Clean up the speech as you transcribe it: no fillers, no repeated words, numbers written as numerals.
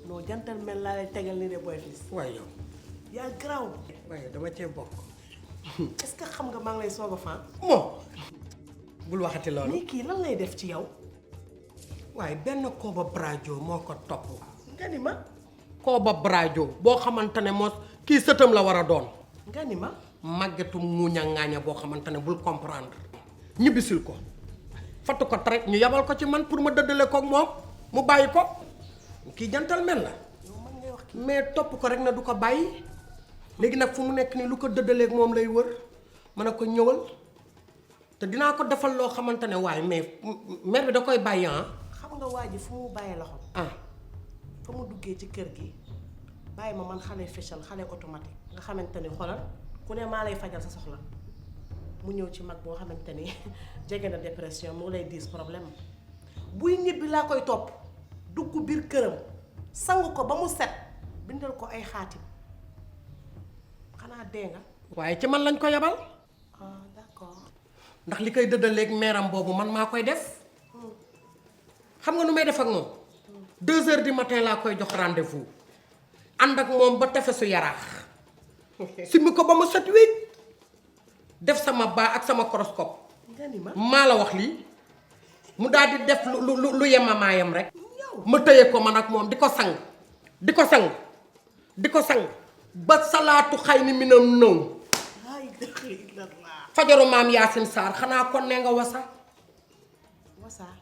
non jantal mel laa lay tegal ni de Boy Fils. waaye yow. yaa garaaw. waaye dama cee bokk. est-ce que xam nga maa ngi lay soog a fan. moo bul waxati loolu. nii kii lan lay def ci yow. waaye benn Kooba Brajo moo ko topp. nga ni ma. Kooba Brajo boo xamante ne moo kii sëtam la war a doon. nga ni ma. màggetu muuña ngaaña boo xamante ne bul comprendre. ñibbisil ko. fattu ko rek ñu yabal ko ci man pour ma dëddale koog moom mu bàyyi ko. kii jantal mel la. mais topp ko rek na du ko bàyyi. léegi nag fu mu nekk nii lu ko dëddaleeg moom lay wër ma ne ko ñëwal te dinaa ko defal loo xamante ne waaye mais mère bi da koy bàyyi ah. xam nga waa ji fu mu bàyyee loxo. ah fa mu duggee ci kër gi bàyyi ma man xale fashion xale automatique nga xamante ni xoolal ku ne maa lay fajal sa soxla mu ñëw ci mag boo xamante ni jege na dépression mu lay diis problème buy ñibbi laa koy topp dugg biir këram sangu ko ba mu set bindal ko ay xaatim xanaa dee nga. waaye ci man lañ ko yabal. ah d'accord. ndax li koy dëddaleeg meeram boobu man maa koy def. xam nga nu may def ak moom. 2 heures du matin laa koy jox rendez-vous. ànd ak moom ba tefesu yaraax. simmi ko ba mu set wécc. def sama baa ak sama horoscope. maa la wax lii. mu daal di def lu yemamaayam rek. ma tëye ko man ak moom di ko sang. di ko sang. di ko sang. ba salaatu xay ni minam nëw. fajaru maam Yaasin Saar xanaa kon ne nga wasa. wasa.